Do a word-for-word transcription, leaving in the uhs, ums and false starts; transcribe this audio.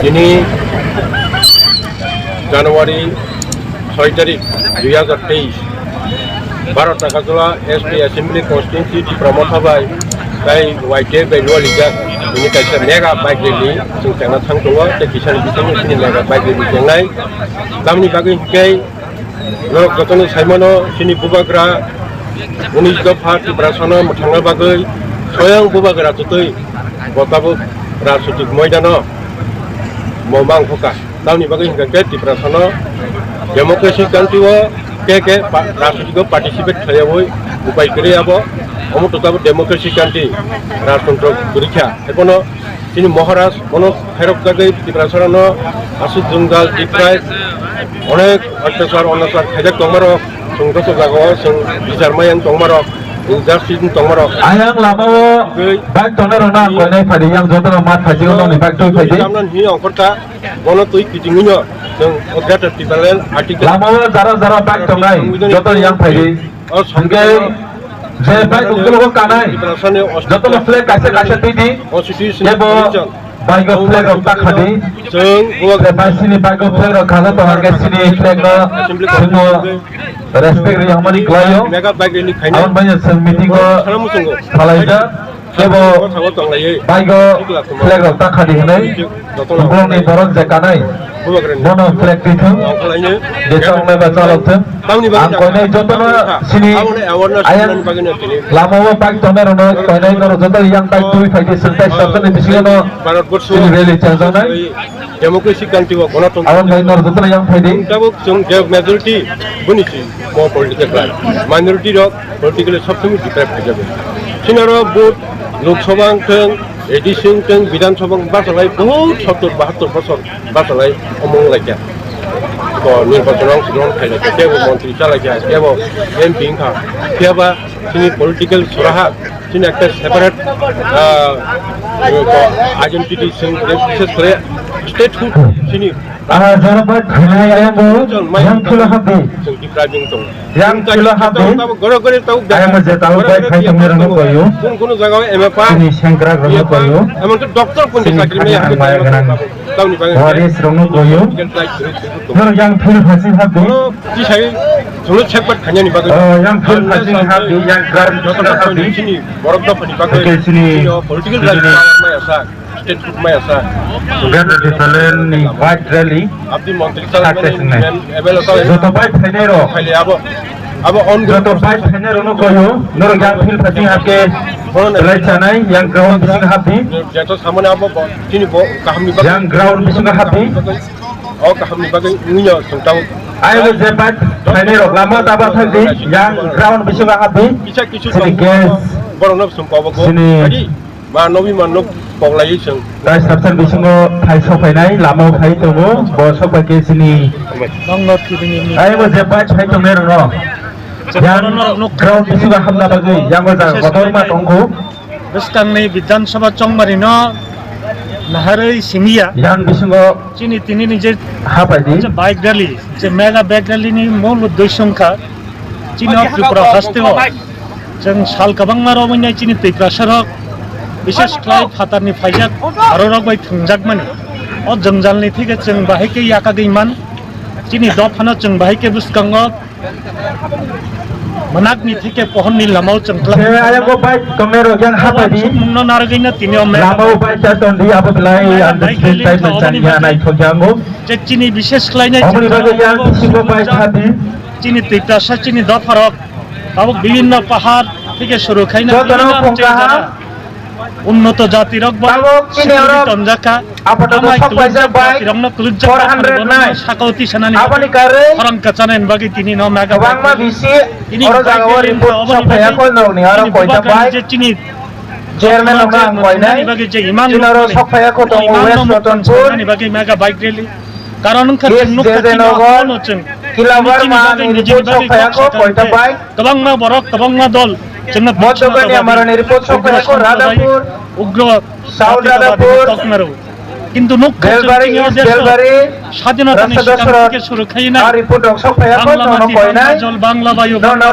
Tini January soi tarik dui hazar teis, Bharat Nagarjula S T Assembly Constituency Tipra Motha bai tei Y T F bai lualijak bini kaisa mega bike rally chwng chengna thang tongo, tei kisani bisingo chini mega bike rally chengnai. Tamni bagwi hwnkhe norok jotono saimano chini bubagra unis dopha Tiprasano mwthangna bagwi soyang bubagra chwtwi bo tabuk rajnitik moidano mo mangkhoka. Tamni bagwi hwnkha khe Tiprasano democracy country o ke ke pa-, rajnitiko participate khaiyawi upai kwrwi abo. Omo to tabuk democracy country, rajtontro kwrwi kha. Ekhono chini Maharaj bono khairok jagwi Tiprasarano aswk jwngjal, deprive, onek otyachar, onachar khaijak tongmarok, chwng joto jagao chwng bichar mayang tongmarok, injustice tongmarok. Ayang lamao bike tongnai rokno ang koinai phadi, yang jotono mat phaidi, nokni bike twi phaidi. Tamno hini ongkhorkha, bono twi kitingwino chwng o Greater Tipraland article. Lamao jara jara bike tongnai, joto yang phaidi. Hwnkhe je bike ukologo kanai, jotono flag kaisa kaisa twi di. Kebo bike o flag rok ta khadi. Chwng bubagra, je bai sini bike o flag rok khana to hwnkhe sini flag no chwngno respect ri hamani klaio. Mega bike rally khaina. Aboni bagwi chwng meeting o khalaijak. Kebo bike o flag rok ta khadi hinwi buklongni borok je kanai, bono flag twi thung, je chongnai ba chalok thung. Ang koinai jotono sini ayang lamao bike tongnai rokno koinai norok joto yang bike twi phaidi, chwng tai sabjani bisingo no chini rally chengjaknai. Democracy country o gonotontro. Aboni bagwi norok jotono yang phaidi. Tabuk chwng je majority boni si mo political right. Minority rok politically sob somoi deprive khai jago. Chini oro vote Lok Sabha wng thung, A D C wng thung, Bidhan Sabha wng thung, bachalai bahut sottor bahattor bosor bachalai omo wng lai kha. Bo nirbachon wng song khai lai kha, kebo montri cha lai kha, kebo M P wng kha. Phiya ba chini political suraha, chini ekta separate, ah, identity chwng, bishes kore statehood chini Ah, jara bike khainai ayang bo, yang philo habdi. Yang philo habdi. Ayang bo je tabuk bike khai tongnai rokno koyo. Chini sengkrak rokno koyo. Chini khani ang maya gwnang. Waris rokno koyo. Norok yang phil phasing habdi. Oh, yang phil phasing habdi, yang ground phasing habdi. Oke, chini, chini. Greater Tipraland ni bike rally success wngnai. Joto bike phainai rok, joto bike phainai rokno koyo, norok yang phil phasing habke belai chanai, yang ground bising habdi. Yang ground bising habdi. Ayang je bike phainai rok lama daba thangdi, yang ground bising habdi. Chini gas. Chini Ma nobi ma nok koklai chwng. Tai sabsan bisingo phai sokphainai, lama o phai tongo, bo sokphai khe chini. Nokno tibini ni. Ai bo je bike phai tongnai rokno. Yang ground bisingo hamna bagwi, yang o jaga kotorma tongo. Bwskangni Bidhan Sabha chongmari no naharwi simiya. Yang bisingo chini tini ni je hapaidi. Je bike rally, je mega bike rally ni mul uddesho wngkha. Chini o Tripura haste o chwng sal kwbangma romwi nai chini Tiprasa rok, bises khlai phatar ni phaijak aro rok bai thwngjakmani. O jwngjal ni thike chwng bahai khe yakagwi man, chini dophano chwng bahai khe bwskango mwnakni thike pohorni lamao chwng khlai. Ayang bo bike tongnai rok yang hapaidi. Sukmungno narwgwino tini o lama o bike ta tondi abo belai ang bike rally thok ya nai thok yango. Je chini bises khlai nai oboni bagwi yang bisingo bike hapaidi. Chini Tiprasa chini dopharok tabuk bibhinno pahar theke suru khaina jotono bibhinno phungkaha. Unnoto jatirok bo tabuk chini oro tonjakha. Apato amai sok paisa bai jatirokno kulujak four hundred nai. Sakauti sanani aboni karwi khorang kachanani bagwi tini no mega kwbangma bisi ini oro jaga o report sok phaiya kho nokni oro koita bai. Je chini chairman rokno ang koinai bagwi je imang chini oro sok phaiya kho tongo West Ratanpur. Bagwi mega bike rally. Karon wngkha chwng nukha chini nogo, Kilabar mani report sok phaiya kho, koita bai. Kwbangma borok, kwbangma dol chwngno Modokani amarani report sok phaiya kho, Radhapur, Ugra, South Radhapur, Toknaro. Kintu nukha Belbari, East Belbari, sadhinotani sikang theke suru khaina a report rok sok phaiya kho, nono koinai. Bangla bayu, Bangla